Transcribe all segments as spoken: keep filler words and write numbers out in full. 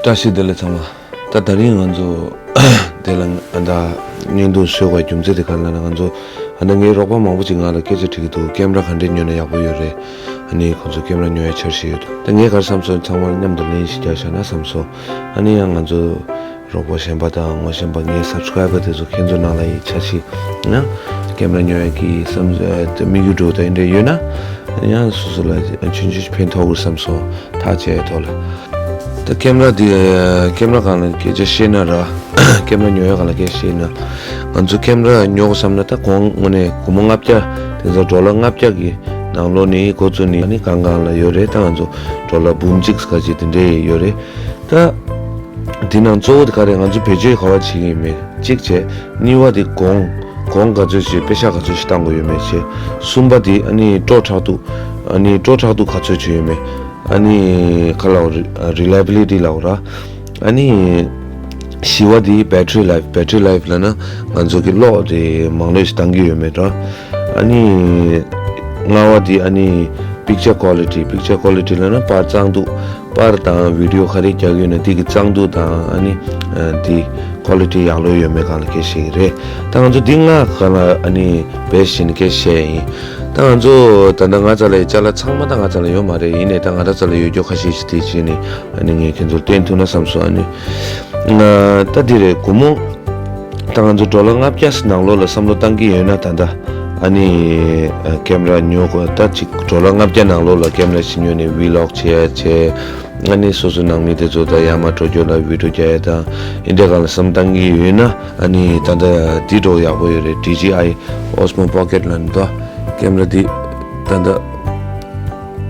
བཀྲ་ཤིས་བདེ་ལེགས་ཚང་མ། ད་དེ་རིང་ང་ཚོ་དེ་ལ་ཨ་ད་བརྙན་ཐུང་བཟོས་པའི་རྒྱུ་མཚན་དེ་ག་རེ་ལབ་ན། ང་ཚོ་ཨ་ད་ངའི་རོགས་པ་མང་པོ་ཅིག་ང་ལ་སྐད་ཆ་དྲིས་ཀྱི་འདུག་ཀེམ་ར་ག་འདྲས་ཉོས་ན་ཡག་པོ་ཡོད་རེད། ཨ་ནི་ཁོང་ཚོ་ཀེམ་ར་ཉོ་ཡ་འཆར་གཞི་ཡོད་འདུག་ད་ངས་ག་རེ་བསམ་སོང་། ཚང་མ་མཉམ་དུ་ལན་ཞིག་རྒྱག་བཞག་ན་བསམ་སོང་། ཨ་ནི་ཡང་ང་ཚོ་རོགས་པ་གཞན་པ་དང་ངོ་ཤེས་པ་ངའི་སབ་སི་ཀ་རའི་བར་དེ་ཚོ་ཁྱེད་ཚོ་ནང་ལ་ཡི་འཆར་གཞི་ན་ཀེམ་ར་ཉོ་ཡ་གི་བསམ་དམིགས་ཡུལ་འདྲ་བོ་དང་འདི་འདྲ་ཡོད་ན། ཡང་སོ་སོ་ལ་ཆུང་ཆུང་ཕན་ཐོགས་དགོས་བསམ་སོང་། ཐག་བཅད་ཐོག་ལ། ད་ཀེམ་ར་འདི་ཀེམ་ར་སྒང་ལ་སྐད་ཆ་བཤད་ན་ར། ཀེམ་ར་ཉོ་ཡ་སྒང་ལ་སྐད་ཆ་བཤད་ན། ང་ཚོ་ཀེམ་ར་ཉོ་དགོས་བསམ་ན་ད་གོང་དངོས་གནས་སྒོར་མོ་ལྔ་བརྒྱ། དེང་སང་ཌོ་ལར་ལྔ་བརྒྱ་གི་ནང་ལོགས་ནས་འགོ་བཙུགས་ནས་ཨ་ནི་གང་གང་ལ་ཡོད་རེད། ད་ང་ཚོ་ཌོ་ལར་འབུམ་གཅིག་ག་ཅིག་དེ་འདྲས་ཡོད་རེད། ད་དེ་ནང་གཙོ་བོ་དེ་ག་རེད། ང་ཚོ་བེད་སྤྱོད་ག་བ་བྱེད་ཀྱི་ཡིན་མེད་གཅིག་བྱས། གཉིས་པ་དེ་གོང་གོང་ག་ཚོད་ཞིག་པེ་ཤག་ག་ཚོད་ཞིག་བཏང་དགོས་ཡོད་མེད་བྱས། གསུམ་པ་དེ་ཨ་ནི་སྤྲོ་ཁྲག་འདུག་ཨ་ནི་སྤྲོ་ཁྲག་འདུག་ག་ཚོད་ཅིག་ཡོད་མེད། ཨ་ནི་ག་ལབ་རི་རི་ལའི་བི་ལི་ཊི་ལབ་ར། ཨ་ནི་བཞི་བ་དེ་battery life། battery life ལབ་ན་ང་ཚོ་གི་གློག་དེ་མང་ལོས་ཤིག་བཏང་གི་ཡོད་མེད་ར། ཨ་ནི་ལྔ་བ་དེ་ཨ་ནི་picture quality། picture quality ལབ་ན་པར་གཙང་སྡུག་པར་དང་བི་ཌི་ཡོ་ག་རེ་རྒྱག་གི་ཡོད་ན་དེ་གི་གཙང་སྡུག་དང་ཨ་ནི་ཨ་དེ་ཀོ་ལི་ཊི་ཡག་ལོས་ཡོད་མེད་སྒང་ལ་སྐད་ཆ་བཤད་ཀྱི་རེད། ད་ང་ཚོ་འདི་ལྔ་སྒང་ལ་ཨ་ནི་བེད་སྤྱོད་བྱས་ནས་སྐད་ཆ་བཤད་ཡིན། ད་ང་ཚོ་ད་ལྟ་ང་རྩ་ལ་ཡོད་ཅ་ལག་ཚང་མ་ད་ང་རྩ་ལ་ཡོད་མ་རེད། ཡིན་ནའི་ད་ང་རང་རྩ་ལ་ཡོད་རྒྱུ་ཁ་ཤས་ཤིག་དེ་བྱས་ནས་ཨ་ནི་ངས་ཁྱེད་ཚོར་བསྟན་ཐུབ་ན་བསམ་སོང་། ཨ་ནི་ང་ད་འདི་རེད། སྒོར་མོ་ད་ང་ཚོ་ཌོ་ལར་ལྔ་བརྒྱ་ནང་ལོགས་ལ་བསམ་བློ་བཏང་གི་ཡོད་ན་ད་ལྟ་ཨ་ནི་ཨ་ཀེམ་ར་ཉོ་དགོས། ད་ཅིག་ཌོ་ལར་ལྔ་བརྒྱ་ནང་ལོགས་ལ་ཀེམ་ར་ཞིག་ཉོས་ནས་བི་ལོག་བྱེད་ཡ་བྱས། ཨ་ནི་སོ་སོ་ནང་མི་དེ་ཚོ་ད་ཡར་མར་འགྲོ་རྒྱུ་ལ་བི་ཌི་ཡོ་རྒྱག་ཡ་དང་ཨིན་དེ་སྒང་ལ་བསམ་བཏང་གི་ཡོད་ན། ཨ་ནི་ད་ལྟ་འདི་འདྲ་བོ་ཡག་པོ་ཡོད་རེད། ཌི་ཇེ་ཨའི་ཨོ་སི་མོ་པོ་ཀེཊ་ལབ་ནི་ད་ཀེམ་ར་འདི་ད་ལྟ་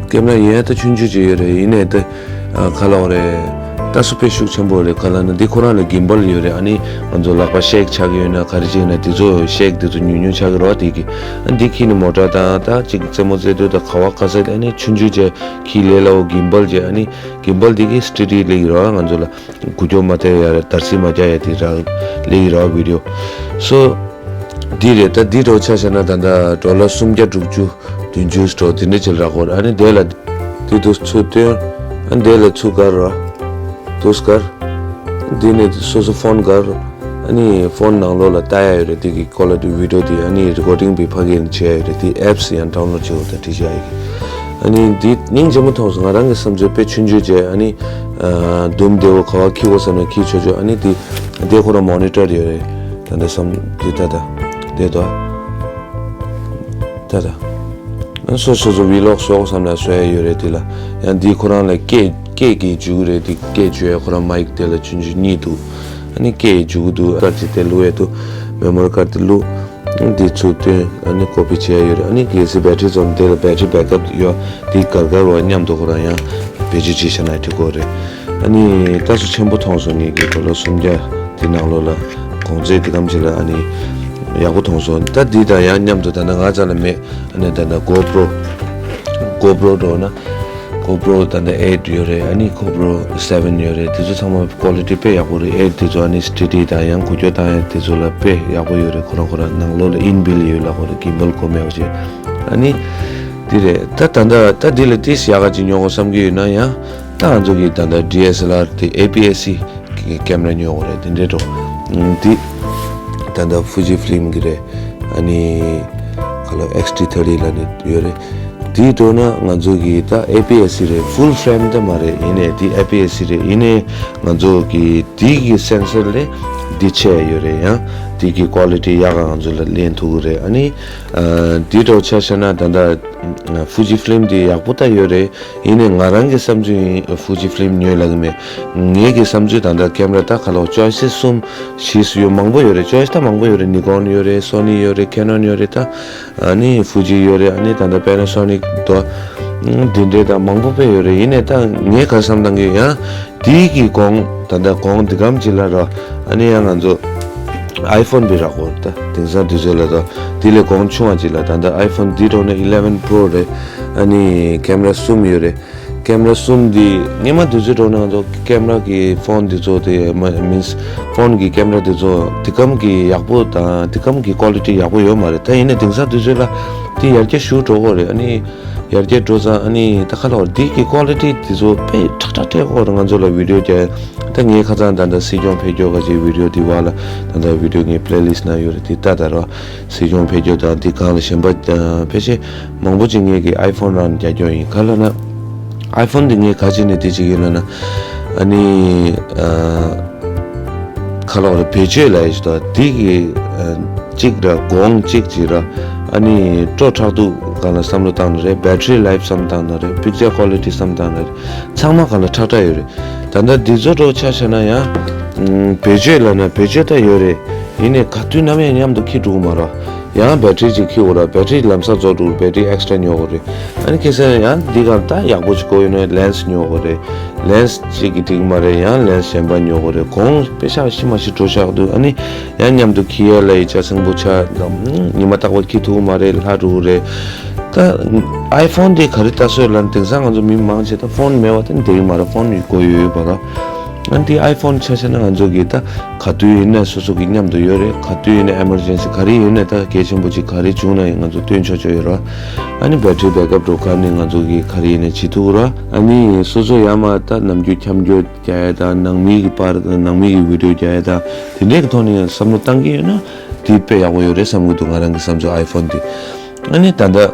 ཀེམ་ར་ཡིན་ཡ་ད་ཆུང་ཆུང་ཅིག་ཡོད་རེད། ཡིན་ནའི་ད་ཨ་ག་ལབ་རེད། ད་སུ་དཔེ་ཤུགས་ཆེན་པོ་རེད། ག་ལབ་ན་འདི་ཁོ་རང་ལ་གིམ་བལ་ཡོད་རེད། ཨ་ནི་ང་ཚོ་ལག་པ་ཤེག་ཆགས་ཀྱི་ཡོད་ན་ག་རེ་བྱས་ན་དེ་ཚོ་ཤེག་དེ་ཚོ་ཉུང་ཉུང་ཆགས་ཀྱི་རེད་བ། དེ་གི་ཨ་འདི་འཁྱེར་ནས་མོ་ཊ་དང་ད་ཅིག་རྩེད་མོ་རྩེ་དུས་ད་ག་བ་ག་ས་ཨ་ནི་ཆུང་ཆུང་བྱས་འཁྱེར་ལས་སླ་བོ། གིམ་བལ་བྱས་ཨ་ནི་གིམ་བལ་དེ་གི་སི་ཊི་ཌི་སླེབས་ཀྱི་རེད་བ། ང་ཚོ་ལ་འགུལ་སྐྱོད་མ་ཐེབས་ཡ་ར་འདར་སིག་མ་རྒྱག་ཡ་དེ་རག་སླེབས་ཀྱི་རེད་བ། བི་ཌི་ཡོ་སོ་འདི་རེད། ད་འདི་འདྲ་བོ་ཆ་བཞག་ན་ད་ལྟ་ཌོ་ལར་སུམ་བརྒྱ་དྲུག་ཅུ་བདུན་ཅུ་འདྲ་བོ་དེ་འདྲ་ཅིག་རག་གི་རེད། ཨ་ནི་དེ་ལ་དེ་དུ་ཚུར་བཏོན། ཨ་ནི་དེ་ལ་ཚུར་བཀར་ར་དུ་བཀར། འདི་ནས་སོ་སོ་ཕོན་བཀར། ཨ་ནི་ཕོན་ནང་ལོགས་ལ་ལྟ་ཡ་ཡོད་རེད། དེ་གི་ཀོ་ལི་ཊི་བི་ཌི་ཡོ་དེ་ཨ་ནི་རི་ཀོར་ཌིང་བི་ཕ་གི་བྱེད་ཡ་ཡོད་རེད། དེ་ཨེབ་སི་ཡང་ཌའུན་ལོཌ་བྱེད་དགོས། ད་ཌི་ཇེ་ཨའི་གི་ཨ་ནི་འདི་སྙིང་རྗེ་མོ་མཐོང་སོང་། ང་རང་གི་བསམ་ཚུལ་དཔེ་ཆུང་ཆུང་བྱས། ཨ་ནི་ཨ་དུམ་བདེ་བོ་ག་བ་འཁྱེར་དགོས་བསམ་ན་འཁྱེར་ཆོག་ཆོག་ཨ་ནི་འདི་འདི་ཁོ་རང་མོ་ནི་ཊར་ཡོད་རེད། ད་ལྟ་བསམ་འདི་ད་ད་འདི་ད་ད་ད། སོ་སོ་སོ་བི་ལོག་བཟོ་བསམ་ན་བཟོ་ཡ་ཡོད་རེད། དེ་ལ་ཡང་འདི་ཁོ་རང་ལ་སྐད་སྐད་ཀྱི་འཇུག་རེད། དེ་སྐད་འཇུག་ཡ་ཁོ་རང་མའིག་དེ་ལ་ཆུང་ཆུང་གཉིས་འདུག་ཨ་ནི་སྐད་འཇུག་འདུག་ཀར་ཅིག་དེ་བླུག་ཡ་འདུག་མེ་མོ་རི་ཀར་དེ་བླུག་འདི་ཚུར་བཏོན། ཨ་ནི་ཀོ་པི་བྱེད་ཡ་ཡོད་རེད། ཨ་ནི་གལ་སྲིད་བེ་ཊི་རི་རྫོགས་ན་དེ་ལ་བེ་ཊི་རི་བེག་ཨབ་ཡོད། དེ་གར་གར་བ་མཉམ་དུ་ཁོ་རང་ཡང་བེད་སྤྱོད་བྱེད་ཤ་ན་འགྲིག་གི་རེད། ཨ་ནི་ད་སུ་ཆེན་པོ་མཐོང་སོང་། ངེད་ཀྱི་ཌོ་ལར་སུམ་བརྒྱ་དེ་ནང་ལོགས་ལ་གོང་ཚད་དེ་གམ་ཅིག་ལ་ཨ་ནི་ཡག་པོ་མཐོང་སོང་། ད་འདི་དང་ཡང་མཉམ་དུ་ད་ལྟ་ང་རྩ་ལ་མེད། ཨ་ནི་ད་ལྟ་གོ་པྲོ་གོ་པྲོ་འགྲོ་ན་གོ་པྲོ་ད་ལྟ་ཨེཊ་ཡོད་རེད། ཨ་ནི་གོ་པྲོ་སེ་བེན་ཡོད་རེད། དེ་ཚོ་ཚང་མ་ཀོ་ལི་ཊི་དཔེ་ཡག་པོ་རེད། ཨེཊ་དེ་ཚོ་ཨ་ནི་སི་ཊི་ཌི་དང་ཡང་འགུལ་སྐྱོད་བཏང་ཡ་དེ་ཚོ་ལ་དཔེ་ཡག་པོ་ཡོད་རེད། ཁོ་རང་ཁོ་རང་ནང་ལོགས་ལ་ཨིན་བིལ་ཡོད་ལབ་དགོས་རེད། གིམ་བལ་དགོས་མེད་པ་བྱས། ཨ་ནི་འདི་རེད། ད་ད་ལྟ་ད་འདི་ལ་ཏིས་ཡག་ག་ཅིག་ཉོ་དགོས་བསམ་གྱི་ཡོད་ན་ཡང་ད་ང་ཚོ་གི་ད་ལྟ་ཌི་ཨེས་ཨེལ་ཨར་དེ་ཨེ་པི་ཨེས་སི་གི་ཀེམ་ར་ཉོ་དགོས་རེད། དེ་འདྲའི་འགྲོ་འདི་ད་ལྟ་ཧྥུ་ཇི་ཕི་ལིམ་གི་རེད། ཨ་ནི་ག་ལོ་ཨེགས་ཊི་ཐར་ཊི་ལབ་ནི་ཡོད་རེད། དེའི་འགྲོ་ན་ང་ཚོ་གི་ད་ཨེ་པི་ཨེས་སི་རེད། ཕུལ་ཕྲེམ་ད་མ་རེད། ཡིན་ནའི་དེ་ཨེ་པི་ཨེས་སི་རེད། ཡིན་ནའི་ང་ཚོ་གི་དེ་གི་སེན་སར་ལས་འདི་ཆེ་ཡོད་རེད། ཡང་དེ་གི་ཀོ་ལི་ཊི་ཡག་ག་ང་ཚོ་ལ་ལེན་ཐུབ་ཀྱི་རེད། ཨ་ནི་ཨ་དེའི་འགྲོ་ཆ་བཞག་ན་ད་ལྟ་ཧྥུ་ཇི་ཕི་ལིམ་དེ་ཡག་པོ་ད་ཡོད་རེད། ཡིན་ནའི་ང་རང་གི་བསམ་ཚུལ་ཡིན། ཧྥུ་ཇི་ཕི་ལིམ་ཉོས་ལབ་ཀྱི་མེད། ངེད་ཀྱི་བསམ་ཚུལ་ད་ལྟ་ཀེམ་ར་ད་ག་ལོ་ཅོའི་སི་གསུམ་བཞི་སུ་ཡོད་མང་པོ་ཡོད་རེད། ཅོའི་སི་ད་མང་པོ་ཡོད་རེད། ནི་ཀོན་ཡོད་རེད། སོ་ནི་ཡོད་རེད། ཁེ་ནོན་ཡོད་རེད། ད་ཨ་ནི་ཧྥུ་ཇི་ཡོད་རེད། ཨ་ནི་ད་ལྟ་པེ་ན་སོ་ནིག་དོ་འདི་འདྲའི་ད་མང་པོ་དཔེ་ཡོད་རེད། ཡིན་ནའི་ད་ངས་ག་བསམ་བཏང་གི་ཡང་དེའི་གི་གོང་ད་ལྟ་གོང་འདི་གམ་ཅིག་ལ་ར། ཨ་ནི་ཡང་ང་ཚོ་ཨའི་ཕོན་བི་རག་གོ་ད་དེང་སང་དུས་ཚོད་ལ་ད་དེ་ལས་གོང་ཆུང་བ་ཅིག་ལ་ད་ལྟ་ཨའི་ཕོན་འདི་འགྲོ་ན་ཨི་ལེ་ཝན་པྲོ་རེད། ཨ་ནི་ཀེམ་ར་གསུམ་ཡོད་རེད། ཀེམ་ར་གསུམ་འདི་སྔོན་མ་དུས་ཚོད་འགྲོ་ན་ང་ཚོ་ཀེམ་ར་གི་ཕོན་འདི་ཚོ་དེ་མ་མིན་ཕོན་གི་ཀེམ་ར་འདི་ཚོ་དེ་གམ་གི་ཡག་པོ་དང་དེ་གམ་གི་ཀོ་ལི་ཊི་ཡག་པོ་ཡོད་མ་རེད། ད་ཡིན་ནའི་དེང་སང་དུས་ཚོད་ལ་དེ་ཡར་རྒྱས་ཞུ་འགྲོ་གོ་རེད། ཨ་ནི་ ཡར་རྒྱས་འགྲོ་ཙང་ཨ་ནི་ད་ཁ་ལོ་འདི་གི་ཀོ་ལི་ཊི་འདི་ཚོ་དཔེ་ཁྲག་ཁྲག་སྤྲད་ཀྱི་ཡོད་རེད། ང་ཚོ་ལ་བི་ཌི་ཡོ་རྒྱག་ད་ངས་ཁ་སང་ད་ལྟ་སྲིད་སྐྱོང་ཕེབས་རྒྱུ་ག་ཅིག་བི་ཌི་ཡོ་འདི་བ་ལ་ད་ལྟ་བི་ཌི་ཡོ་ངའི་པི་ལེ་ལིསཊ་ནང་ཡོད་རེད། འདི་ལྟ་ད་རོ། སྲིད་སྐྱོང་ཕེབས་རྒྱུ་དང་འདི་སྒང་ལ་གཞན་པ་ཕལ་ཆེར་མང་པོ་ཅིག་ངས་ཀྱི་ཨའི་ཕོན་རང་རྒྱག་རྒྱུ་ཡིན། ག་ལ་ན་ཨའི་ཕོན་འདི་ངས་ག་ཅིག་ནས་འདི་ཅིག་ཡིན་ལ་ན་ཨ་ནི་ཁ་ལོ་རེ་བེད་སྤྱོད་ལ་ཡིན་ཞིག་དང་འདི་གི་གཅིག་ར་གོང་གཅིག་ཅིག་ར་ཨ་ནི་སྤྲོ་ཁྲག་འདུག་སྒང་ལ་བསམ་བློ་བཏང་ན་རེད། བེ་ཊི་རི་ལའིཕ་བསམ་བཏང་ན་རེད། པིག་ཅར་ཀོ་ལི་ཊི་བསམ་བཏང་ན་རེད། ཚང་མ་སྒང་ལ་ཁྲག་ཁྲག་ཡོད་རེད། ད་ལྟ་འདི་ཚོ་འགྲོ་ཆ་བྱས་ན་ཡང་བེད་སྤྱོད་ལ་ན་བེད་སྤྱོད་ད་ཡོད་རེད། ཡིན་ནའི་ག་དུས་ནམ་ཡང་མཉམ་དུ་འཁྱེར་འགྲོ་གི་མ་རེད། ཡང་བེ་ཊི་རི་ཅིག་འཁྱེར་དགོས་རེད། བེ་ཊི་རི་ལམ་སང་རྫོགས་འགྲོ་རེད། བེ་ཊི་རི་ཨེག་སི་ཊྲ་ཉོ་དགོས་རེད། ཨ་ནི་ཁ་སང་ཡང་འདི་ག་ད་ཡག་པོ་ཅིག་དགོས་ཡོད་ན་ལེན་སི་ཉོ་དགོས་རེད། ལེན་སི་གཅིག་གིས་འགྲིག་མ་རེད། ཡང་ལེན་སི་གཞན་པ་ཉོ་དགོས་རེད། གོང་དཔེ་ཤག་ཤི་མ་ཤི་འགྲོ་ཤག་འདུག་ཨ་ནི་ཡང་མཉམ་དུ་འཁྱེར་ཡ་ལ་ཡི་ཆ་ཚང་པོ་ཆ་ཉི་མ་རྟག་པར་འཁྱེར་ཐུབ་ཀྱི་མ་རེད། ལྷག་འགྲོ་གི་རེད། ད་ཨའི་ཕོན་དེ་ག་རེ་ལྟ་སྲོལ་ལ་དེང་སང་ང་ཚོ་མི་མང་ཆེ་ད་ཕོན་མེད་པ་དེ་འགྲིག་གི་མ་རེད། ཕོན་ཡོད་དགོས་ཡོད་ཡོད་པ་ར། ཨ་འདི་ཨའི་ཕོན་ཆ་བཞག་ན་ང་ཚོ་གི་ད་ག་དུས་ཡིན་ན་སོ་སོ་གི་མཉམ་དུ་ཡོད་རེད། ག་དུས་ཡིན་ན་ཨེ་མར་ཇེན་སི་ག་རེ་ཡིན་ན་ད་གལ་ཆེན་པོ་ཅིག་ག་རེ་བྱུང་ན་ཡང་ང་ཚོ་སྟོན་ཆོག་ཆོག་ཡོད་ར། ཨ་ནི་བེ་ཊི་རི་བེག་ཨབ་འགྲོ་ག་ནི་ང་ཚོ་གི་ག་རེ་ཡིན་ན་བྱེད་ཐུབ་ར། ཨ་ནི་སོ་སོ་ཡར་མར་ད་ནམ་རྒྱུན་འཁྱམ་རྒྱུ་རྒྱག་ཡ་དང་ནང་མི་གི་པར་ནང་མི་གི་བི་ཌི་ཡོ་རྒྱག་ཡ་དང་དེ་འདྲའི་གི་ཐོག་ནས་བསམ་བློ་བཏང་གི་ཡོད་ན་དེ་དཔེ་ཡག་པོ་ཡོད་རེད་བསམ་གི་འདུག་ང་རང་གི་བསམ་ཚུལ་ཨའི་ཕོན་དེ། ཨ་ནི་ད་ལྟ་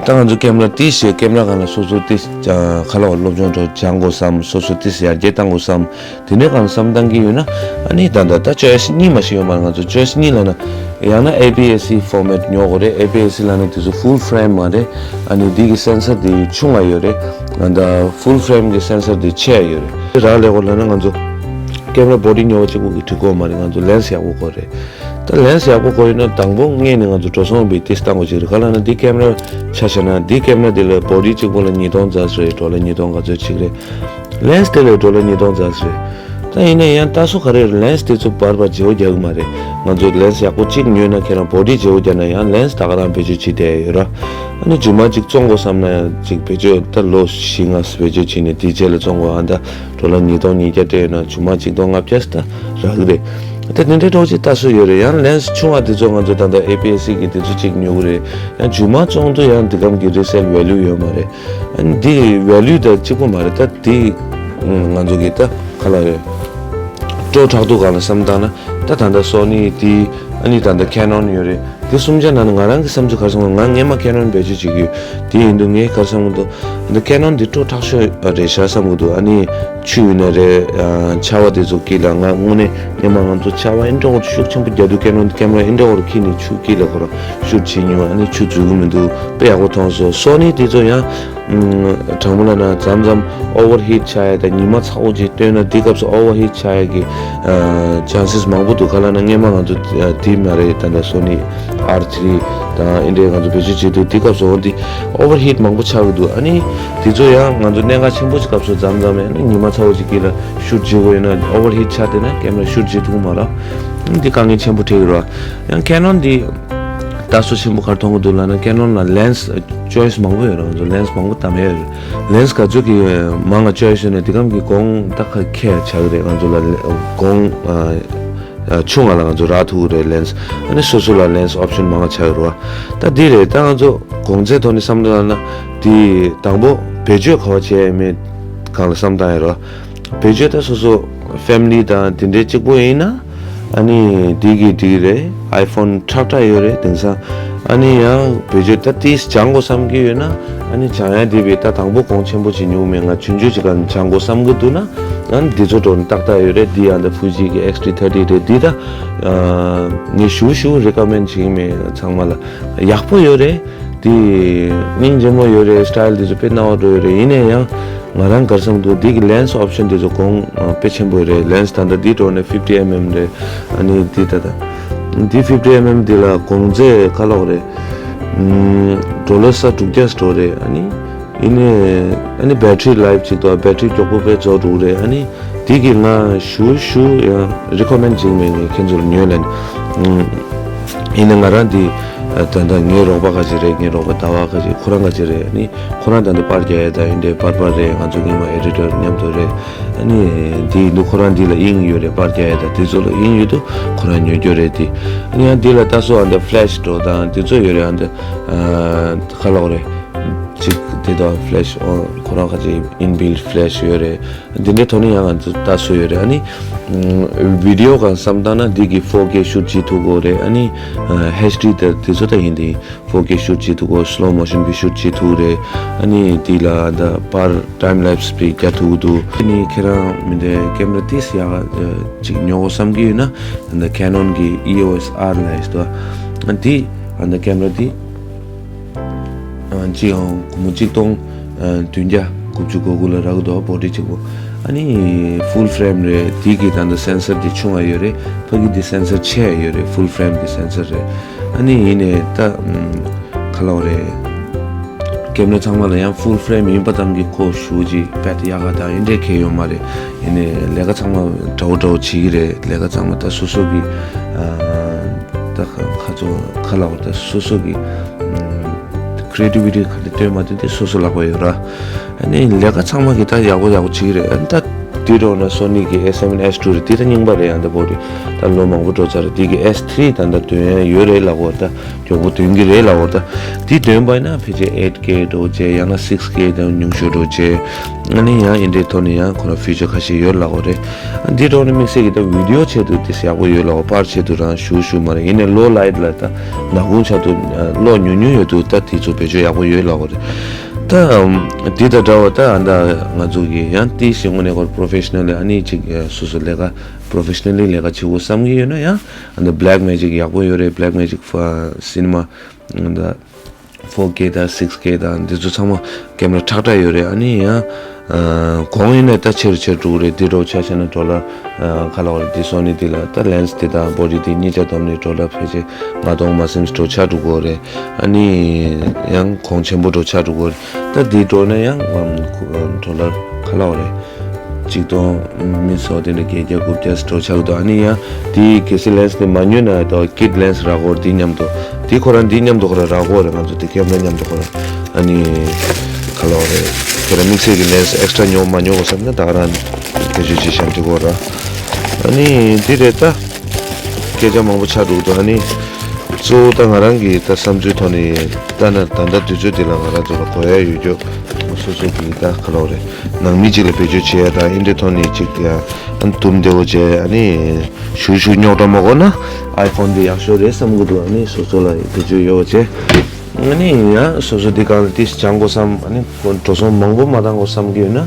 ད་ང་ཚོ་ཀེམ་ར་ཏིས་ཞེས་ཀེམ་ར་སྒང་ལ་སོ་སོ་ཏིས་ཁ་ལག་སློབ་སྦྱོང་འགྲོ་སྦྱང་དགོས་བསམ། སོ་སོ་ཏིས་ཡར་རྒྱས་བཏང་དགོས་བསམ། དེ་འདྲའི་སྒང་ལ་བསམ་བཏང་གི་ཡོད་ན་ཨ་ནི་ད་ལྟ་ད་ཅོའི་སི་གཉིས་མ་ཞིག་ཡོད་མ་རེད། ང་ཚོ་ཅོའི་སི་གཉིས་ལབ་ན་ཡང་ན་ཨེ་པི་ཨེ་སི་ཕོར་མེཊ་ཉོ་དགོས་རེད། ཨེ་པི་ཨེ་སི་ལབ་ན་དེ་ཚོ་ཕུལ་ཕྲེམ་མ་རེད། ཨ་ནི་འདི་གི་སེན་སར་དེ་ཆུང་བ་ཡོད་རེད། ད་ཕུལ་ཕྲེམ་གི་སེན་སར་དེ་ཆེ་བ་ཡོད་རེད། རག་ལས་དགོས་ལབ་ན་ང་ཚོ་ཀེམ་ར་བོ་ཌི་ཉོ་བ་གཅིག་པོ་གིས་འགྲིག་གི་མ་རེད། ང་ཚོ་ལེན་སི་ཡག་པོ་དགོས་རེད། ད་ལེན་སི་ཡག་པོ་དགོས་ཡོད་ན་དང་པོ་ངས་ནི་ང་ཚོ་འགྲོ་སོང་བའི་ཏིས་བཏང་དགོས་ཅིག་རེད། ག་ལབ་ན་འདི་ཀེམ་ར་ཆ་བཞག་ན་འདི་ཀེམ་ར་འདི་ལ་བོ་ཌི་གཅིག་པོ་ལ་ཉིས་སྟོང་ཙམ་རེད། ཌོ་ལར་ཉིས་སྟོང་ག་ཚོད་ཅིག་རེད། ལེན་སི་དེ་ལ་ཌོ་ལར་ཉིས་སྟོང་ཙམ་རེད། ད་ཡིན་ན་ཡང་ལྟ་སོ་ག་རེ་རེད། ལེན་སི་དེ་ཚོ་བར་བར་བརྗེ་པོ་རྒྱག་གི་མ་རེད། ང་ཚོ་ལེན་སི་ཡག་པོ་གཅིག་ཉོས་ན་ཁྱེད་རང་བོ་ཌི་བརྗེ་པོ་རྒྱག་ན་ཡང་ལེན་སི་ད་ག་རང་བེད་སྤྱོད་བྱེད་བསྡད་ཡོད་ར། ཨ་ནི་རྗེས་མ་གཅིག་བཙོང་དགོས་བསམ་ན་ཡང་གཅིག་བེད་སྤྱོད་ད་ལོ་བཞི་ལྔ་བེད་སྤྱོད་བྱས་ནས་དེའི་རྗེས་ལ་བཙོང་དགོས། ཨ་ད་ཌོ་ལར་ཉིས་སྟོང་ཉིས་བརྒྱ་སྤྲད་ཡོད་ན་རྗེས་མ་གཅིག་སྟོང་ལྔ་བརྒྱ་ད་རག་གི་རེད། ད་དེ་འདྲའི་འདྲ་བོ་ཅིག་ལྟ་སྲོལ་ཡོད་རེད། ཡང་ལེན་སི་ཆུང་བ་དེ་ཚོ་ང་ཚོ་ད་ལྟ་ཨེ་པི་ཨེ་སི་གི་དེ་ཚོ་གཅིག་ཉོ་གི་རེད། ཡང་རྗེས་མ་བཙོང་དུས་ཡང་འདི་གམ་གྱི་རི་སེལ་ཝེ་ལུ་ཡོད་མ་རེད། ཨ་ནི་འདི་ཝེ་ལུ་ད་གཅིག་པོ་མ་རེད། ད་འདི་ང་ཚོ་གི་ད་ག་ལ་རེད། སྤྲོ་ཁྲག་འདུག་ག་ལ་བསམ་བཏང་ན་ད་ད་ལྟ་སོ་ནི་དེ་ཨ་ནི་ད་ལྟ་ཁེ་ནོན་ཡོད་རེད། དེ་གསུམ་ཆ་ནང་ནས་ང་རང་གི་བསམ་ཚུལ་ག་རེ་བསམ། ང་སྔས་མ་ཁེ་ནོན་བེད་སྤྱོད་བྱེད་ཀྱི་ཡོད། དེ་ཡིན་དུས་ངས་ག་རེ་བསམ་གི་འདུག་འདི་ཁེ་ནོན་འདི་སྤྲོ་ཁྲག་ཤོས་རེད་ཤག་བསམ་གི་འདུག་ཨ་ནི་ཆུ་ཡིན་ན་རེད། ཨ་ཆར་པ་དེ་ཚོ་དཀྱིལ་ལ་ང་དངོས་གནས་སྔས་མ་ང་ཚོ་ཆར་པ་ཨེ་འདྲ་བོ་ཤུགས་ཆེན་པོ་རྒྱག་དུས་ཁེ་ནོན་འདི་ཀེམ་ར་ཨེ་འདྲ་བོ་འཁྱེར་ནས་ཆུ་དཀྱིལ་ལ་ཁོ་རང་ཤུཊ་བྱེད་མྱོང་། ཨ་ནི་ཆུ་འཛུལ་གི་མི་འདུག་དཔེ་ཡག་པོ་མཐོང་སོང་། སོ་ནི་དེ་ཚོ་ཡང་དྲང་མོ་ལབ་ན་མཚམས་མཚམས་ཨོ་ཝར་ཧིཊ་ཆགས་ཡ་དང་ཉི་མ་ཚ་པོ་ཅིག་བཏོན་ན་དེ་སྐབས་སུ་ཨོ་ཝར་ཧིཊ་ཆགས་ཡ་གི་ཅན་སེས་མང་པོ་འདུག་ག་ལབ་ན་སྔས་མ་ང་ཚོ་དེ་མ་རེད། ད་ལྟ་སོ་ནི་ཨར་ཐི་རི་དང་ཨེ་འདྲས་ང་ཚོ་བེད་སྤྱོད་བྱེད་དུས་དེ་སྐབས་སུ་འོ་འདི་ཨོ་ཝར་ཧིཊ་མང་པོ་ཆགས་ཀྱི་འདུག་ཨ་ནི་དེ་ཚོ་ཡང་ང་ཚོ་གནད་འགག་ཆེན་པོ་ཅིག་སྐབས་སུ་མཚམས་མཚམས་ཡང་ན་ཉི་མ་ཚ་པོ་ཅིག་དཀྱིལ་ལ་ཤུཊ་བྱེད་དགོས་ཡོད་ན་ཨོ་ཝར་ཧིཊ་ཆགས་བསྡད་ན་ཀེམ་ར་ཤུཊ་བྱེད་ཐུབ་མ་རེད། འདི་དཀའ་ངལ་ཆེན་པོ་འཕྲད་ཀྱི་རེད། ཡང་ཁེ་ནོན་འདི་ལྟ་སྲོལ་ཆེན་པོ་ག་རེ་མཐོང་གི་འདུག་ལབ་ན་ཁེ་ནོན་ལ་ལེན་སི་ཅོའི་སི་མང་པོ་ཡོད་རེད། ང་ཚོ་ལེན་སི་མང་པོ་བདམས་ཡོད་རེད། ལེན་སི་ག་ཚོད་ཀྱི་མང་ང་ཅོའི་སི་ཡོད་ན་དེ་གམ་གྱི་གོང་ད་ཁ་ཁེ་ཆགས་ཀྱི་རེད། ང་ཚོ་ལ་གོང་ཆུང་ང་ལ་ང་ཚོ་རག་ཐུབ་ཀྱི་རེད། ལེན་སི་ཨ་ནི་སོ་སོ་ལ་ལེན་སི་ཨོབ་ཤན་མང་ང་ཆགས་ཀྱི་རེད་བ། ད་འདི་རེད། ད་ང་ཚོ་གོང་ཚད་ཐོག་ནས་བསམ་བློ་བཏང་ན་འདི་དང་པོ་བེད་སྤྱོད་ག་བ་བྱས་ཡོད་མེད་སྒང་ལ་བསམ་བཏང་ཡོད་རེད་བ། བེད་སྤྱོད་ད་སོ་སོ་ཕེ་མི་ལི་དང་དེ་འདྲའི་གཅིག་པོ་ཡིན་ན་ཨ་ནི་འདི་གི་འགྲིག་རེད། ཨའི་ཕོན་ཁྲག་ཁྲག་ཡོད་རེད། དེང་སང་ཨ་ནི་ཡང་བེད་སྤྱོད་ད་ཏིས་སྦྱང་དགོས་བསམ་གྱི་ཡོད་ན་ཨ་ནི་སྦྱང་ཡ་འདི་བས་ད་དང་པོ་གོང་ཆེན་པོ་བྱེད་མྱོང་མེད། ང་ཆུང་ཆུང་ཅིག་ག་སྦྱང་དགོས་བསམ་གྱི་འདུག་ན་ཨ་ནི་འདི་ཚོ་འགྲོ་ན་ཏག་ཏག་ཡོད་རེད། འདི་ཡང་ད་ཕུ་ཇི་གི་ཨེགས་ཐི་ཐར་ཊི་རེད། འདི་ད་ངས་ཞུ་ཞུ་རེ་ཀོ་མེན་ཌི་བྱེད་ཀྱི་མེད། ཚང་མ་ལ་ཡག་པོ་ཡོད་རེད། དེ་སྙིང་རྗེ་མོ་ཡོད་རེད། སི་ཊལ་དེ་ཚོ་དཔེ་སྣང་བ་འགྲོ་ཡོད་རེད། ཡིན་ནའི་ཡང་ང་རང་ག་རེ་བསམ་འདུག་འདི་གི་ལེན་སི་ཨོབ་ཤན་དེ་ཚོ་གོང་དཔེ་ཆེན་པོ་རེད། ལེན་སི་ད་ལྟ་འདི་འགྲོ་ནས་ཕིབ་ཊི་ཨེམ་ཨེམ་རེད། ཨ་ནི་འདི་ད་ལྟ་འདི་ཕིབ་ཊི་ཨེམ་ཨེམ་འདི་ལ་གོང་ཚད་ཁ་ལོག་རེད། ཌོ་ལར་ས་དྲུག་བརྒྱ་འགྲོ་རེད། ཨ་ནི་ཡིན་ནའི་ཨ་ནི་བེ་ཊི་རི་ལའིཕ་ཅིག་འདུག་བེ་ཊི་རི་མགྱོགས་པོ་དཔེ་རྫོགས་འགྲོ་གི་རེད། ཨ་ནི་དེ་གི་ང་ཞུ་ཞུ་ཡང་རི་ཀོ་མེན་ཌི་བྱེད་མེད། ངས་ཁྱེད་ཚོ་ལ་ཉོས་ལན། ཡིན་ན་ང་རང་འདི་ད་ལྟ་ངའི་རོགས་པ་ག་ཅིག་རེད། ངའི་རོགས་པ་ཟླ་བ་ག་ཅིག་ཁོ་རང་ག་ཅིག་རེད། ཨ་ནི་ཁོ་རང་ད་ལྟ་པར་རྒྱག་ཡས་ད་ཡིན་དེ་པར་པར་རེད། ང་ཚོ་ཉི་མ་ཨེ་ཌི་ཊར་མཉམ་དུ་རེད། ཨ་ནི་འདི་ཡིན་དུས་ཁོ་རང་འདི་ལ་དབྱིངས་ཡོད་རེད། པར་རྒྱག་ཡས་ད་དེ་ཚོ་ལ་དབྱིངས་ཡོད་དུས་ཁོ་རང་ཉོ་རྒྱུ་རེད། དེ་ཨ་ནི་ཡང་འདི་ལ་ལྟ་སོ་ཨ་འདི་ཕི་ལེ་ཤི་འགྲོ་དང་དེ་ཚོ་ཡོད་རེད། ཨ་འདི་ཁ་ལོག་རེད། གཅིག་དེ་དང་ཕི་ལེ་ཤི་ཁོ་རང་ཁ་ཅིག་ཨིན་བིལ་ཕི་ལེ་ཤི་ཡོད་རེད། འདི་འདྲའི་ཐོག་ནས་ཡང་ང་ཚོ་ལྟ་སྲོལ་ཡོད་རེད། ཨ་ནི་ཨམ་བི་ཌི་ཡོ་སྒང་བསམ་བཏང་ན་འདི་གི་ཕོར་ཀེ་ཤུ་ཊི་བྱེད་ཐུབ་ཀྱི་ཡོད་རེད། ཨ་ནི་ཨ་ཨེཆ་ཌི་དེ་དེ་ཚོ་ད་ཡིན་དེ་ཕོར་ཀེ་ཤུ་ཊི་བྱེད་ཐུབ་ཀྱི་ཡོད། སི་ལོ་མོ་ཤན་བི་ཤུ་ཊི་བྱེད་ཐུབ་རེད། ཨ་ནི་འདི་ལ་ད་པར་ཊའིམ་ལེབ་སི་བི་རྒྱག་ཐུབ་ཀྱི་འདུག་ཨ་ནི་ཁྱེད་རང་མི་འདྲ་ཀེམ་ར་ཏིས་ཡག་ཅིག་ཉོ་དགོས་བསམ་གྱི་ཡོད་ན། ད་ཁེ་ནོན་གྱི་ཨི་ཨོ་ཨེས་ཨར་ལབ་ཡས་འདུག་ཨ་འདི་ཨ་ད་ཀེམ་ར་འདི་ཨ་གཅིག་ཡང་སྒོར་མོ་གཅིག་སྟོང་ཨ་བདུན་བརྒྱ་དགུ་བཅུ་གོ་དགུ་ལ་རག་གི་འདུག་བོ་ཌི་གཅིག་པོ། ཨ་ནི་ཕུལ་ཕ་རེམ་རེད། འདི་གི་ད་ད་སེན་སར་འདི་ཆུང་བ་ཡོད་རེད། ཕ་གི་འདི་སེན་སར་ཆེ་བ་ཡོད་རེད། ཕུལ་ཕ་རེམ་གྱི་སེན་སར་རེད། ཨ་ནི་ཡིན་ནའི་ད་ཨམ་ག་ལབ་དགོས་རེད། ཀེམ་ར་ཚང་མ་ལ་ཡང་ཕུལ་ཕ་རེམ་ཡིན་པ་ཙམ་གྱིས་ཁོ་ཞེ་ཅིག་དཔེ་ཡག་ག་དང་ཡིན་འདྲ་གང་ཡང་ཡོད་མ་རེད། ཡིན་ནའི་ལས་ཀ་ཚང་མ་འདྲ་བོ་འདྲ་བོ་བྱེད་ཀྱི་རེད། ལས་ཀ་ཚང་མ་ད་སོ་སོ་གི་ཨ་ད་ཁ་ཁ་ཚོ་ག་ལབ་དགོས་རེད། ད་སོ་སོ་གི་ཨམ་ཁི་རི་ཨེ་ཊི་ཝི་ཊི་ག་འདྲ་སྟོན་མ་སྟོན་དེ་སོ་སོ་ལག་པ་ཡོད་ར། ཨ་ནི་ལས་ཀ་ཚང་མ་གི་ད་ཡག་པོ་ཡག་པོ་བྱེད་ཀྱི་རེད། ཨ་ནི་ད་དེ་འདྲ་ན་སོ་ནི་གི་ཨེ་སེ་བེན་ཨེ་ཊུ་རེད། དེ་ད་རྙིང་པ་རེད། ཨ་ད་བོ་ཌི་ད་ལོ་མང་པོ་འགྲོ་ཚར་རེད། དེ་གི་ཨེ་སི་ཐི་རི་ད་ད་འདོན་ཡ་ཡོད་རེད་ལབ་དགོས་རེད། ད་མགྱོགས་པོ་འདོན་གྱི་རེད་ལབ་དགོས་རེད། ད་དེ་འདོན་པ་ཡིན་ན་ཕལ་ཆེར་ཨེཊ་ཀེ་འདྲ་བོ་བྱས། ཡང་ན་སིགས་ཀེ་དང་ཉུང་ཤོས་འདྲ་བོ་བྱས། ཨ་ནི་ཡང་ཨེ་འདྲའི་ཐོག་ནས་ཡང་ཁོ་རང་ཕི་ཅར་ཁ་ཤས་ཡོད་ལབ་དགོས་རེད། ཨ་འདི་འདྲ་ནས་དམིགས་བསལ་གྱི་ད་བི་ཌི་ཡོ་ཆེད་དུ་དེ་གསལ་པོ་ཡོད་ལབ་དགོས། པར་ཆེད་དུ་རང་ཞུ་ཞུ་མ་རེད། ཡིན་ནའི་ལོ་ལའིཊ་ལ་ད་ནག་ཁུང་ཆེད་དུ་ཨ་གློག་ཉུང་ཉུང་ཡོད་དུས་ད་དེ་ཚོ་བེད་སྤྱོད་ཡག་པོ་ཡོད་ལབ་དགོས་རེད། ད་ཨམ་འདི་དང་འདྲ་བ་ད་ཨ་ད་ང་ཚོ་གི་ཡང་ཏིས་ཞིག་དངོས་གནས་ཁོ་པོ་རོ་ཕེ་ཤ་ནལ་ལི་ཨ་ནི་ཅིག་ཨ་སོ་སོ་ལས་ཀ་པོ་རོ་ཕེ་ཤ་ནལ་ལི་ལས་ཀ་བྱེད་དགོས་བསམ་གྱི་ཡོད་ན་ཡང་ཨ་ད་བྷི་ལེག་མེ་ཇིག་ཡག་པོ་ཡོད་རེད། བྷི་ལེག་མེ་ཇིག་ཕ་སི་ནི་མ་ཨ་ད་ཕོར་ཀེ་དང་སིགས་ཀེ་དང་འདི་ཚོ་ཚང་མ་ཀེམ་ར་ཁྲག་ཁྲག་ཡོད་རེད། ཨ་ནི་ཡང་ཨ་གོང་ཡིན་ན་ད་ཆེ་རུ་ཆེ་རུ་འགྲོ་གི་རེད། འདི་འདྲ་བོ་ཆ་བཞག་ན་ཌོ་ལར་ཨ་ག་ལབ་དགོས་རེད། འདི་སོ་ནི་འདི་ལ་ད་ལེན་སི་འདི་དང་བོ་ཌི་འདི་གཉིས་ཆ་བསྡོམས་ནས་ཌོ་ལར་ཕལ་ཆེར་ལྔ་སྟོང་མ་ཟིན་འགྲོ་ཆགས་འགྲོ་གི་རེད། ཨ་ནི་ཡང་གོང་ཆེན་པོ་འགྲོ་ཆགས་འགྲོ་གི་རེད། ད་འདི་འགྲོ་ན་ཡང་ཨམ་ཌོ་ལར་ག་ལབ་དགོས་རེད། ཆིག་སྟོང་མི་སོགས་དེ་འདྲ་བརྒྱད་བརྒྱ་དགུ་བརྒྱ་འགྲོ་ཆགས་འདུག་ཨ་ནི་ཡང་དེའི་གལ་སྲིད་ལེན་སི་དེ་མ་ཉོས་ན་ད་ཀིད་ལེན་སི་རག་གོ་དེ་མཉམ་དུ་དེ་ཁོ་རང་དེ་མཉམ་དུ་ཁོ་རང་རག་གོ་རེད། ང་ཚོ་དེ་ཀེམ་ར་མཉམ་དུ་ཁོ་རང་ཨ་ནི་ག་ལབ་དགོས་རེད། ཁྱེད་རང་དམིགས་བསལ་གྱི་ལེན་སི་ཨེག་སི་ཊྲ་ཉོ་མ་ཉོ་དགོས་བསམ་ན་ད་ག་རང་བེད་སྤྱོད་བྱེད་བཞག་འགྲིག་གོ་ར། ཨ་ནི་འདི་རེད་ད། སྐད་ཆ་མང་པོ་ཆགས་འདུག་ད་ཨ་ནི་གཙོ་བོ་ད་ང་རང་གི་ད་བསམ་ཚུལ་ཐོག་ནས་ལྟ་ན་ད་ལྟ་དུས་ཚོད་འདི་ལ་ང་རང་ཚོ་ལ་དགོས་ཡ་ཡོད་རྒྱུ་སོ་སོ་གི་ད་ག་ལབ་དགོས་རེད། ནང་མི་གཅིག་ལ་བེད་སྤྱོད་བྱེད་ཡ་དང་ཨེ་འདྲའི་ཐོག་ནས་གཅིག་ཡ་ཨ་ནི་དུམ་བདེ་བོ་བྱས། ཨ་ནི་ཞུ་ཞུ་རྙོག་དྲ་མ་དགོས་ན་ཨའི་ཕོན་འདི་ཡག་ཤོས་རེད་བསམ་གི་འདུག་ཨ་ནི་སོ་སོ་ལ་བེད་སྤྱོད་ཡོད་བྱས། ཨ་ནི་ཡང་སོ་སོ་འདི་གང་ལ་ཏིས་སྦྱང་དགོས་བསམ། ཨ་ནི་འགྲོ་སོང་མང་པོ་མ་བཏང་དགོས་བསམ་གྱི་ཡོད་ན་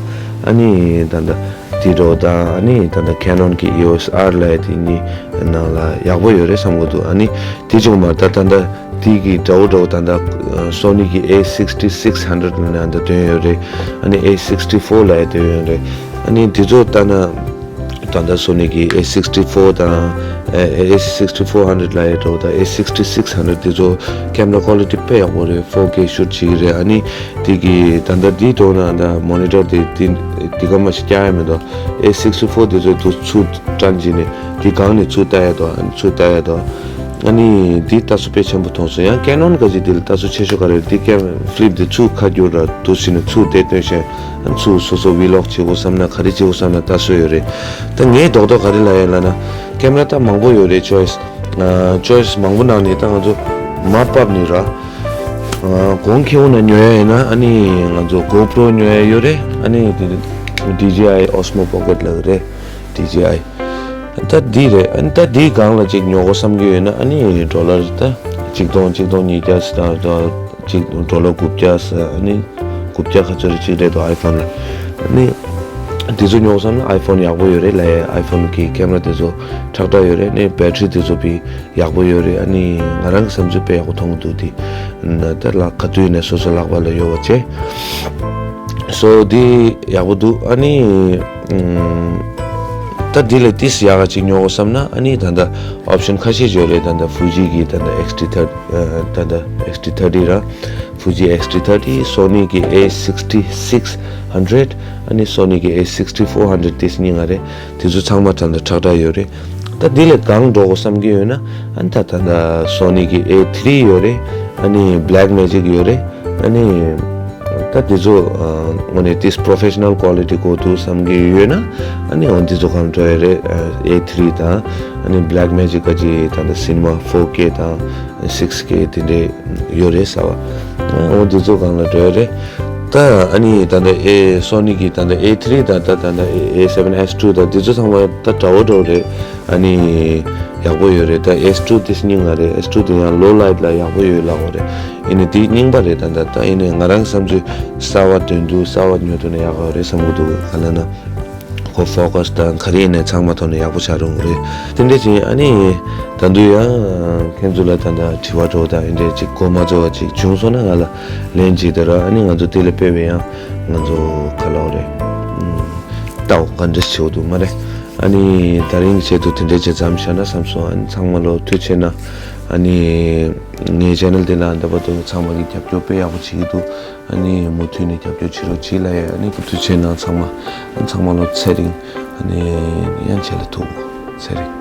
ཨ་ནི་ད་ལྟ་དེ་འདྲ་དང་ཨ་ནི་ད་ལྟ་ཁེ་ནོན་གྱི་ཨི་ཨོ་ཨེས་ཨར་ལབ་ཡ་དེ་གཉིས་ནང་ལ་ཡག་པོ་ཡོད་རེད་བསམ་གྱི་འདུག་ཨ་ནི་དེ་ཅུང་མ་ད་ད་ལྟ་དེ་གི་འདྲ་བོ་འདྲ་བོ་ད་ལྟ་སོ་ནི་གི་ཨེ་སིགས་ཊི་སིགས་ཧན་ཌེཌ་ལབ་ནས་ཨ་ད་ཐོན་ཡོད་རེད། ཨ་ནི་ཨེ་སིགས་ཊི་ཕོར་ལབ་ཡ་ཐོན་ཡོད་རེད། ཨ་ནི་དེ་ཚོ་ལྟ་ན། ད་ལྟ་སོ་ནི་གི་ཨེ་སིགས་ཊི་ཕོར་དང་ཨེ་སིགས་ཊི་ཕོར་ཧན་ཌེཌ་ལབ་ཡ་འདྲ་བོ་དང་ཨེ་སིགས་ཊི་སིགས་ཧན་ཌེཌ་དེ་ཚོ་ཀེམ་ར་ཀོ་ལི་ཊི་དཔེ་ཡག་པོ་རེད། ཕོར་ཀེ་ཤུ་ཊི་བྱེད་ཀྱི་རེད། ཨ་ནི་དེ་གི་ད་ལྟ་དེའི་ཐོག་ན་ད་མོ་ནི་ཊར་དེ་དེ་དེ་ག་མ་ཞིག་རྒྱག་ཡ་མེད་དོ། ཨེ་སིགས་ཊི་ཕོར་དེ་ཚོ་དུ་ཚུར་བཀྲམ་བྱས་ནས་དེ་སྒང་ནས་ཚུར་ལྟ་ཡ་དོ། ཨ་ནི་ཚུར་ལྟ་ཡ་དོ། ཨ་ནི་དེ་ལྟ་སུ་དཔེ་ཆེན་པོ་མཐོང་སོང་། ཡང་ཀེ་ནོན་ག་ཅིག་དེ་ལ་ལྟ་སུ་ཆེ་ཤོས་ག་རེ་རེད། དེ་ཀེམ་ཕི་ལིབ་དེ་ཚུར་ཁ་བསྒྱུར་ར་དུ་ཕྱིན་ནས་ཚུར་དེ་སྟོན་བྱས། ཚུར་སོ་སོ་ཝི་ལོག་བྱེད་དགོས་བསམ་ན་ག་རེ་བྱེད་དགོས་བསམ་ན་ལྟ་སྲོལ་ཡོད་རེད། ད་ངས་རྡོག་རྡོག་ག་རེ་ལབ་ཡོད་ལབ་ན་ཀེམ་ར་ད་མང་པོ་ཡོད་རེད། ཅོ་ཡིས་ཅོ་ཡིས་མང་པོ་ནང་ནས་ད་ང་ཚོ་མར་ཕབ་ནས་ར་གོང་ཁེ་འོང་ན་ཉོ་ཡ་ཡིན་ན་ཨ་ནི་ང་ཚོ་གོ་པྲོ་ཉོ་ཡ་ཡོད་རེད། ཨ་ནི་དེ་ཌི་ཇེ་ཨའི་ཨོ་སི་མོ་པོ་ཀེཊ་ལབ་རེད། ཌི་ཇེ་ཨའི་ད་འདི་རེད། ཨ་ནི་ད་འདི་སྒང་ལ་ཅིག་ཉོ་དགོས་བསམ་གྱི་ཡོད་ན་ཨ་ནི་ཌོ་ལར་ད་ཆིག་སྟོང་ཆིག་སྟོང་ཉིས་བརྒྱ་ད་ད། གཅིག་ཌོ་ལར་དགུ་བརྒྱ་ས་ཨ་ནི་དགུ་བརྒྱ་ག་ཚོད་རེ་གཅིག་རེད་འདུག་ཨའི་ཕོན་ལ། ཨ་ནི་དེ་ཚོ་ཉོ་བསམ་ན་ཨའི་ཕོན་ཡག་པོ་ཡོད་རེད་ལབ་ཡ། ཨའི་ཕོན་གྱི་ཀེམ་ར་དེ་ཚོ་ཁྲག་ཁྲག་ཡོད་རེད། ཨ་ནི་བེ་ཊི་རི་དེ་ཚོ་བི་ཡག་པོ་ཡོད་རེད། ཨ་ནི་ང་རང་གི་བསམ་ཚུལ་དཔེ་ཡག་པོ་མཐོང་གི་འདུག་དེ་ད་ལ་ག་དུས་ནས་སོ་སོ་ལག་པ་ལ་ཡོད་པ་བྱས། སོ་དེ་ཡག་པོ་འདུག་ཨ་ནི་ད་དེ་ལས་ཏིས་ཡག་ག་ཅིག་ཉོ་དགོས་བསམ་ན་ཨ་ནི་ད་ལྟ་ཨོབ་ཤན་ཁ་ཤས་ཡོད་རེད། ད་ལྟ་ཕུ་ཇི་གི་ད་ལྟ་ཨེག་སི་ཊི་ཐར་ད་ལྟ་ཨེག་སི་ཊི་ཐར་ཊི་ར། Fuji X T thirty, Sony གི A sixty six hundred, ཨ་ནི་Sony གི A sixty four hundred དེ་གཉིས་ང་རེད། དེ་ཚོ་ཚང་མ་ད་ལྟ་ཁྲག་ཁྲག་ཡོད་རེད། ད་འདི་ལས་གང་འགྲོ་དགོས་བསམ་གྱི་ཡོད་ན་ཨ་ནི་ད་ད་ད་Sony གི A three ཡོད་རེད། ཨ་ནི་Blackmagic ཡོད་རེད། ཨ་ནི་ད་དེ་ཚོ་ཨ་དངོས་གནས་ཏིས་professional quality དགོས་འདུག་བསམ་གྱི་ཡོད་ན་ཨ་ནི་འོ་འདི་ཚོ་གང་འགྲོ་ཡོད་རེད། A three དང་ཨ་ནི་Blackmagic ག་ཅི་ད་ད་cinema four K དང་six K དེ་འདྲས་ཡོད་རེད་ཟེར་བ། འོ་འདི་ཚོ་སྒང་ལ་འགྲོ་ཡ་རེད། ད་ཨ་ནི་ད་ལྟ་ཨེ་སོ་ནི་གི་ད་ལྟ་ཨེ་ཐི་རི་དང་ད་ད་ལྟ་ཨེ་སེ་བེན་ཨེས་ཊུ་དང་འདི་ཚོ་ཚང་མ་ད་འདྲ་བོ་འདྲ་བོ་རེད། ཨ་ནི་ཡག་པོ་ཡོད་རེད། ད་ཨེས་ཊུ་དེ་རྙིང་བ་རེད། ཨེས་ཊུ་དེ་ཡང་ལོ་ལའིཊ་ལ་ཡག་པོ་ཡོད་ལབ་པ་རེད། ཡིན་ནའི་དེ་རྙིང་པ་རེད། ད་ད་ད་ཡིན་ནའི་ང་རང་བསམ་ཚུལ་གསར་བ་འདོན་དུས་གསར་བ་ཉོ་ཐུབ་ན་ཡག་པོ་རེད་བསམ་གི་འདུག་ག་ལབ་ན། ཁོ་ཕོ་ཀ་སི་དང་ག་རེ་ཡིན་ནའི་ཚང་མ་ཐོག་ནས་ཡག་པོ་ཆགས་འགྲོ་གི་རེད། དེ་འདྲ་ཅིག་ཨ་ནི་ད་དུང་ཡང་ཁྱེད་ཚོ་ལ་ད་ལྟ་དྲི་བ་འདྲ་བོ་དང་ཨེ་འདྲ་ཅིག་གོ་མ་ཚོར་བ་ཅིག་བྱུང་སོང་ན་ང་ལ་ལན་ཅིག་དང་། ཨ་ནི་ང་ཚོ་དེ་ལ་དཔེ་བའི་ཡང་ང་ཚོ་ག་ལབ་དགོས་རེད། ཨུམ། ལྟ་བ་ག་འདྲ་ཞིག་འདུག་མ་རེད། ཨ་ནི་ད་རིང་གི་ཆེད་དུ་དེ་འདྲ་ཅིག་མཚམས་བཞག་ན་བསམ་སོང་། ཨ་ནི་ཚང་མ་ལོ་ཐུགས་རྗེ་ཆེ་གནང་། ཨ་ནི་ངའི་ཆེ་ནལ་དེ་ལ་ད་བར་དུ་ཚང་མ་གི་རྒྱབ་སྐྱོར་དཔེ་ཡག་པོ་བྱེད་ཀྱི་འདུག་ཨ་ནི་མུ་མཐུད་ནས་རྒྱབ་སྐྱོར་བྱེད་རོགས་གྱིས་ལབ་ཡ། ཨ་ནི་ཐུགས་རྗེ་ཆེ་གནང་ཚང་མ། ཨ་ནི་ཚང་མ་ལོ་ཚེ་རིང་། ཨ་ནི་ཡང་ཆེ་ལ་ཐུག་ཚེ་རིང་།